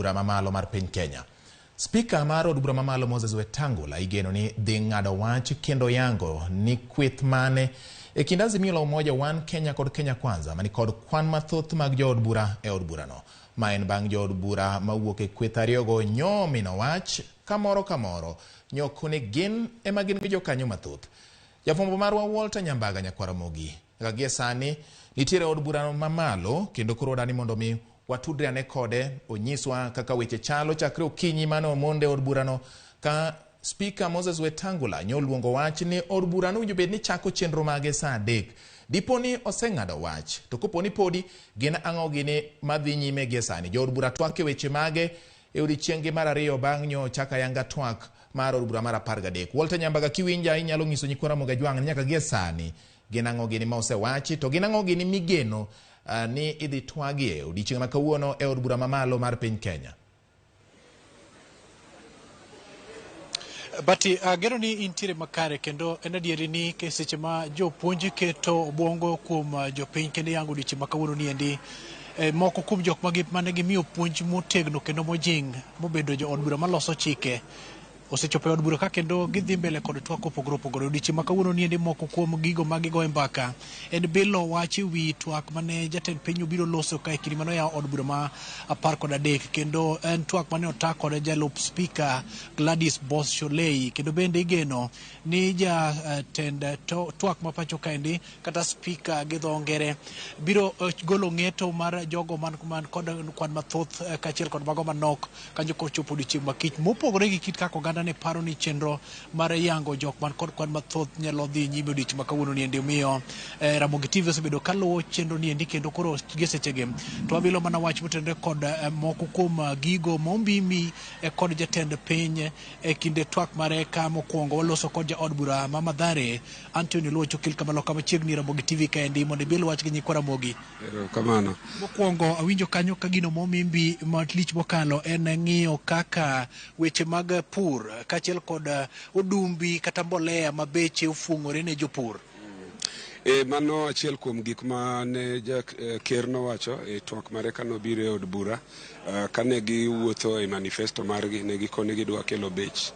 bura mamalo mar piny Kenya. Spika mar od bura mamalo Moses Wetangula igeno ni dhi ng'ado wach kendo yango ni kweth mane e kind Azimio la Umoja One Kenya kod Kenya Kwanza mani kod kwan mathoth mag jood bura e od burano. Ma en bang' jood bura mawuok e kweth ariyogo nyomino wach kamoro kamoro nyoko ni gin ema gin gi jokanyo mathoth. Jafwambo marwa Walter Nyambaga Nyakwaramogi nyaka gie sani nitiere od burano mamalo kendo koro wadani mondo mi watudre ane kode onyiswa kaka weche chalo chakre okinyi mane omonde od burano ka Spika Moses Wetangula nyoluongo wach ni od burano owinjo bed ni chako chenro mage saa 3. Dipo ni oseng'ado wach, to kopo ni podi, gin ang'o gini madhi nyime gie sani? Jood bura twak e weche mage e odiechieng'gi mar ariyo bang' nyo chak ayanga twak mar od bura mar 13. Walter Nyambaga, kiwinja inyalo nyiso nyikwa Ramogi Ajwang' ni nyaka gie sani gin ang'o gini ma osewachi, to gin ang'o gini migeno ni idhi twagie odiechieng' ma kawuono e od bura mamalo mar piny Kenya. Bati, ageno ni intiere makare kendo en adieri ni seche ma jopuonj keto obwongo kuom jopiny kendo yango odiechieng' ma kawuono ni endi moko kuom jok mane gimiyo puonj motegno kendo mojing' mobedo jo od bura maloso chike osechopo e od bura ka kendo gidhi mbele kod twak opogore opogore. Odiechieng' ma kawuono ni endi moko kuom gigo ma gigoye mbaka en bilo wach e wi twak mane jatend piny obiro loso ka e kinde mane oyawo od bura ma 13 kendo en twak mane ota kod jalup spika Gladys Boss Shollei kendo bende igeno ni jatend twak ma pacho kaendi kata spika gi dho ngere biro golo ng'eto mar jogo man kod kwan mathoth kaachiel kod mago manok kanyo kochopo odiechieng' ma kich mopogore gi kit kaka oganda ne paro ni chenro mar yango jok man kod kwan mathoth nyalo dhi nyime odiechieng' ma kawuono ni endi. Omiyo Ramogi TV osebedo kaluwo chenro ni endi kendo koro gie sechegi to wabilo mana wach motenore kod moko kuom gigo mombimi kod jatend piny e kinde twak mare ka mokwongo waloso kod jaod bura ma Mathare Anthony Oluoch Okil kamaloka machiegni Ramogi TV kaendi mondo ibil wach gi nyikwa Ramogi. Erokamano. Mokwongo awinjo kanyo ka gino momimbi malich mokalo en ng'iyo kaka weche mag pur kaachiel kod odumbi kata mbolea ma beche ofuong'ore ne jopur. Mano achiel kuom gik ma ne ker nowacho e twak mare kane obiro e od bura kane giwuotho e manifesto margi ne gikone gidwa kelo bech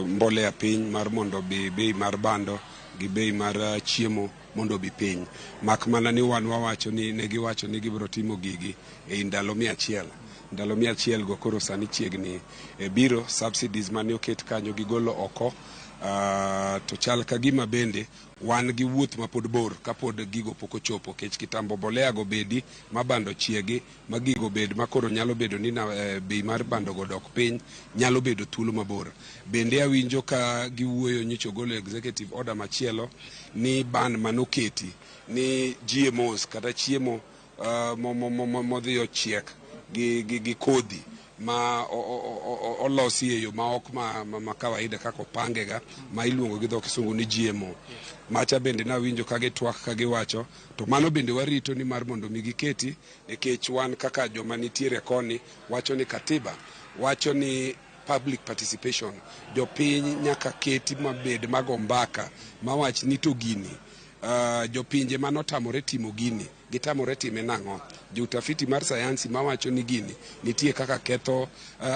mbolea piny mar mondo bei mar bando gi bei mar chiemo mondo obi piny. Mak mana ni wan wawacho ni ne giwacho ni gibiro timo gigi e ndalo 100. Ndalo 100 go koro sani chiegni biro. Subsidies mane oket kanyo gigolo oko, to chal ka gima bende wan gi wuoth mapod bor kapod gigo pok ochopo kech kitambo mbolea go bedi ma bando chiegi ma gigo bed ma koro nyalo bedo ni bei mar bando go dok piny nyalo bedo thuolo mabor. Bende awinjo ka giwuoyo nyicho golo executive order machielo ni ban manoketi ni GMOs kata chiemo modhi ochiek gi kodhi ma olosi e yo ma ok ma kawaida kaka opangega ma iluongo gi dho kisungu ni GMO. Macha bende nawinjo ka gitwak ka giwacho to mano bende warito ni mar mondo mi giketi nikech wan kaka joma nitiere koni wacho ni katiba wacho ni public participation jopiny nyaka keti mabed mago mbaka mawach ni to gini jopinje manotamore timo gini gitamore time nang'o. Joutafiti mar sayansi mawacho ni gini nitie kaka ketho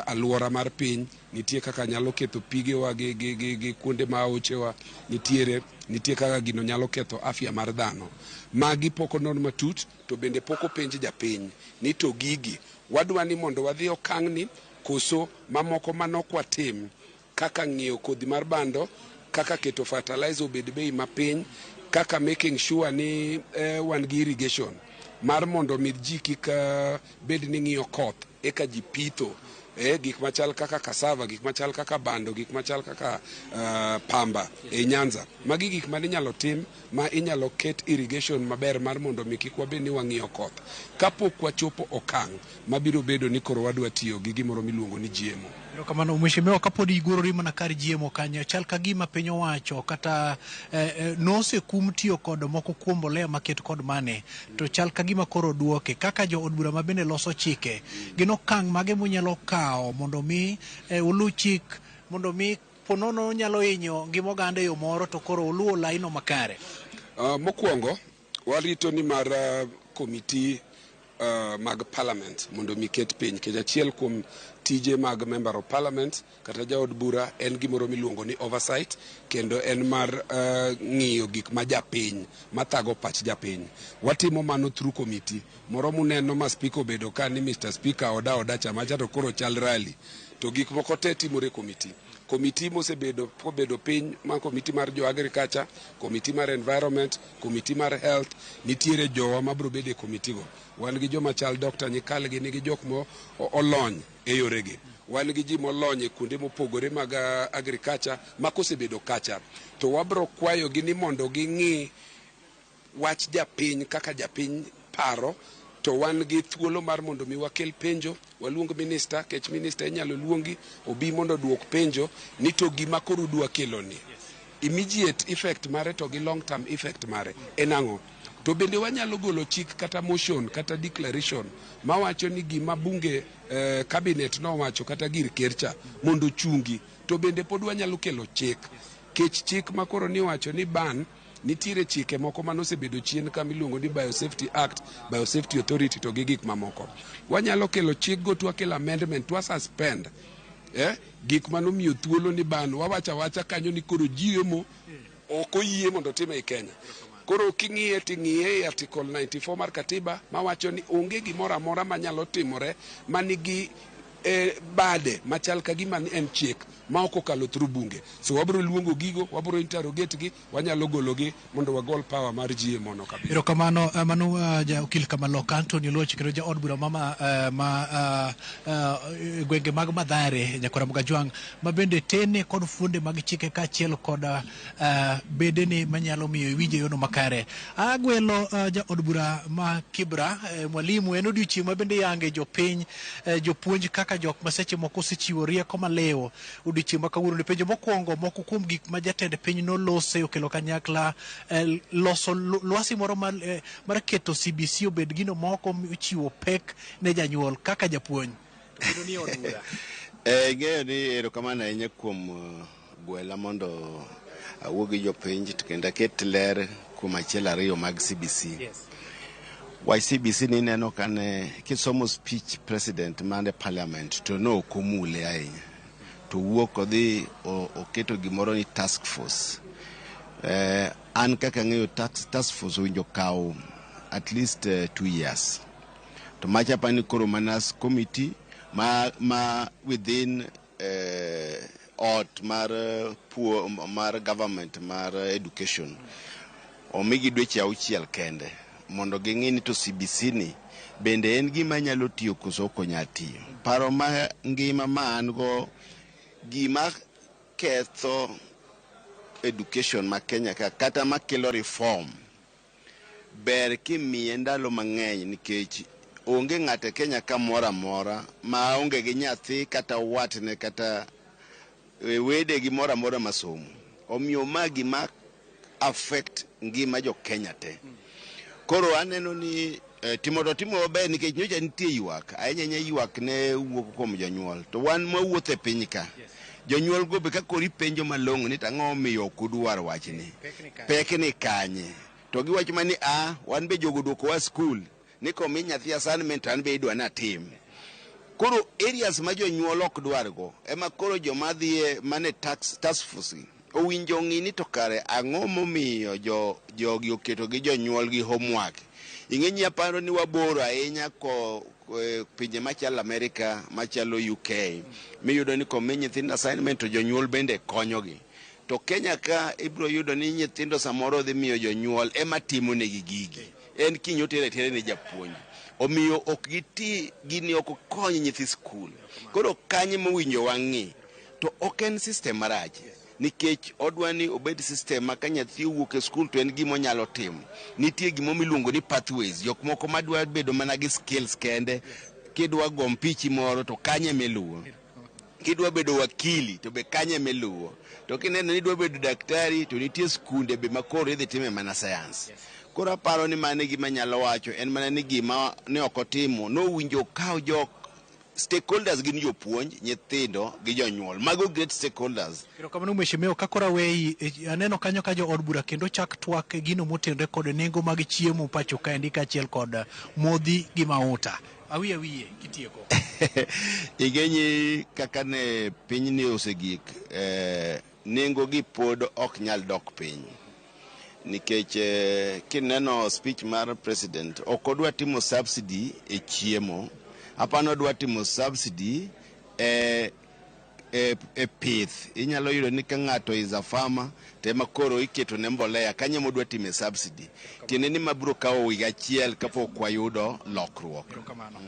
alwora mar piny, nitie kaka nyalo ketho pigewa gi kuonde ma aochewa nitiere, nitie kaka gino nyalo ketho afya mar dhano. Magi pok onon matut to bende pok openj japiny ni to gigi wadwa ni mondo wadhi okang'ni koso mamoko manok watim kaka ng'iewo kodhi mar bando, kaka keto fertilizer obed bei mapiny, kaka making sure ni wan gi irrigation mar mondo mi ji kik bed ni ng'iyo koth eka ji pitho gik machal kaka cassava, gik machal kaka bando, gik machal kaka pamba e Nyanza. Magi gik mane inyalo tim ma inyalo ket irrigation maber mar mondo mi kik wabed ni wang'iyo koth kapok wachopo okang' mabiro bedo ni koro wadwa tiyo gi gimoro miluongo ni GMO. Erokamano mheshimiwa, kapod igurori mana kar GMO kanyo, chal ka gima piny owacho kata nosekum tiyo kod moko kuom mbolea maket kod mane, to chal ka gima koro duoke kaka jo od bura ma bende loso chike, gin okang' mage munyalo kawo mondo mi uluw chik mondo mi ponono nyalo hinyo ngima oganda e yo moro to koro uluwo laino makare? Mokwongo warito ni mar komiti mag parliament mondo mi ket piny nikech achiel kuom tije mag member of parliament kata jaod bura en gimoro miluongo ni oversight kendo en mar ng'iyo gik ma japiny mathago pach japiny. Watimo mano through committee moro muneno ma speaker obedo ka ni Mr. Speaker oda oda chamacha to koro chal rally to gik moko te timore e committee. Committee mosebedo kobedo piny ma committee mar jo agriculture, committee mar environment, committee mar health, nitiere jowa mabro bedo e committee go. Wan gi joma chal Dr. Nyikal gi nigi jok mo olony e yoregi. Wan gi ji molony e kuonde mopogore mag agriculture ma kosebedo kacha to wabro kwayogi ni mondo ging'i wach japiny kaka japiny paro to wan gi thuolo mar mondo mi wakel penjo waluong minister kech minister inyalo luongi obi mondo oduok penjo ni to gima koro udwa kelo ni immediate effect mare to gi long term effect mare en ang'o to bende wanyalo golo chik kata motion kata declaration mawacho ni gima bunge cabinet nowacho kata gir ker cha mondo ochungi to bende pod wanyalo kelo chik kech chik makoro niwacho ni ban nitiere chike moko manosebedo chien ka miluongo ni Biosafety Act, Biosafety Authority to gi gik mamoko. Wanyalo kelo chik go to wakelo amendment to suspend gik manomiyo thuolo ni ban wawacho awacha kanyo ni koro GMO ok oyie mondo otim ei Kenya. Koro king'iye ting'iye e article 94 mar katiba mawacho ni onge gimoro amora manyalo timore manigi bade machal ka gima en chik ma ok okalo through bunge. So wabro luongo gigo, wabro interrogate gi, wanyalo gologi mondo wagol power mar GMO no kabisa. Erokamano mano ja okil Kamaloka Anthony Oluoch kendo ja od bura mama ma gwenge mag Mathare nyakwara Mugajwang' ma bende tene kod fuonde mag chike kaachiel kod bedene manyalo miyo iwinje yono makare. Agwelo ja od bura ma Kibra mwalimu en odiochieng' ma bende yange jopiny jopuonj kaka jok ma seche moko osechiwo rieko maliw odiochieng' ma kawuono ni penjo mokwongo moko kuom gik ma jatend piny nolose okelo kanyakla loso lwasi moro mar keto CBC obed gino moko ochiwo pek ne janyuol kaka japuonj. To kendo ni od bura. Ing'eyo ni erokamano ahinya kuom gwela mondo awuo gi jopiny to kendo aket ler kuom achiel ariyo mag CBC. Wach CBC ni ineno kane kisomo speech president mane parliament to no ok omule ahinya. To wuok odhi oketo gimoro ni task force. An kaka ang'eyo task force owinjo kaw at least 2 years. To macha apani koro mana committee ma within ot mar puo mar government mar education omigi dweche 6 kende mondo ging'i ni to CBC ni bende en gima nyalo tiyo koso ok onyal tiyo. Paro ma ngima ma an go gima ketho education ma Kenya ka kata makelo reform ber kimiye ndalo mang'eny nikech onge ng'ato e Kenya ka moro amora ma onge gi nyathi kata watne kata wedegi moro amora masomo. Omiyo ma gima affect ngima jo Kenya te. Koro aneno ni timo to timo maber nikech nyocha nitie ywak, ahinya ahinya ywak ne wuok kuom jonyuol. To wan mwawuotho e piny ka, jonyuol go be ka koro ipenjo malong'o ni to ang'o momiyo ok udwar wachni? Pek ni kanye? To giwacho mana ni a wan be jogo duokowa skul ni komi nyathi assignment to an be idwa ni atim. Koro areas ma jonyuol ok dwargo ema koro joma dhiye mane task force gi owinjo ng'i ni to kare ang'o momiyo jogi oketo gi jonyuol gi homework. Ing'e ni aparo ni waboro ahinya ko pinje machalo America, machalo UK, miyudo ni komi nyithindo assignment to jonyuol bende konyogi. To Kenya ka ibiro yudo ni nyithindo samoro dhi miyo jonyuol ema timo negi gigi. En kiny otere atere ne japuonj. Omiyo ok giti gini ok kony nyithi skul. Koro kanye mowinjo wang'i to ok en system marach. Nikech odwa ni obed system ma ka nyathi owuok e skul to en gima onyalo timo. Nitie gima miluongo ni pathways. Jok moko madwa bedo mana gi skills kende. Kidwa go mpichi moro to kanye miluwo. Kidwa bedo wakili to be kanye miluwo. To kineno ni idwa bedo daktari to nitie skunde be makoro idhi time mana science. Koro aparo ni mano e gima anyalo wacho en mana ni gima ne ok otimo nowinjo okaw jok Stakeholders gin jopuonj, nyithindo gi jonyuol. Mago great stakeholders. Erokamano mheshimiwa, ka koro aweyi, aneno kanyo ka jo od bura kendo chak twak e gino motenore kod nengo mag chiemo pacho kaendi kaachiel kod modhi gi mauta. Awiye awiye kitieko. Ing'eni kaka ne pinyni osegik, nengo gi pod ok nyal dok piny. Nikech kineno speech mar president, ok odwa timo subsidy e chiemo. Apano odwa timo subsidy e pith. Inyalo yudo ni ka ng'ato is a farmer, to ema koro iketo ne mbolea, kanyo ema odwa time subsidy. Tiende ni ma biro kawo higa achiel kapok wayudo lokruok. Erokamano.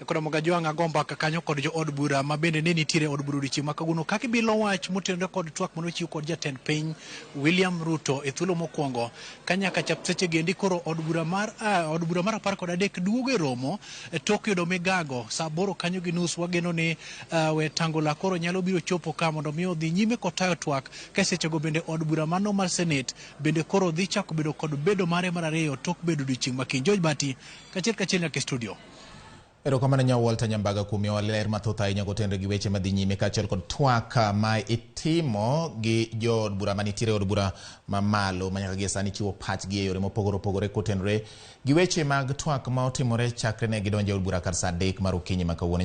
Koro Mogajwang' ago mbaka kanyo kod jo od bura ma bende ne nitiere e od bura odiochieng' ma kawuono kaka ibilo wach motenore kod twak mane ochiw kod jatend piny William Ruto e thuolo mokwongo ka nyaka chap seche gendi koro od bura mar 13 duogo e romo tok yudo migago saa 8 kanyo gi nus. Wageno ni Wetangula koro nyalo biro chopo ka mondo mi odhi nyime kotayo twak ka sechego bende od bura mano mar Senate bende koro dhi chako bedo kod bedo mare mar ariyo tok bedo odiochieng' ma kiny. George Bati kachiel kachiel nyaka e studio. Erokamano nya Walter Nyambaga kuom miyowa ler mathoth ahinya kotenore gi weche madhi nyime kaachiel kod twak ma itimo gi jood bura manitiere e od bura mamalo ma nyaka gie sani chiwo pachgi e yore mopogore opogore kotenore gi weche mag twak ma otimore chakre ne gidonjo e od bura kar saa 3 mar okinyi ma kawuono.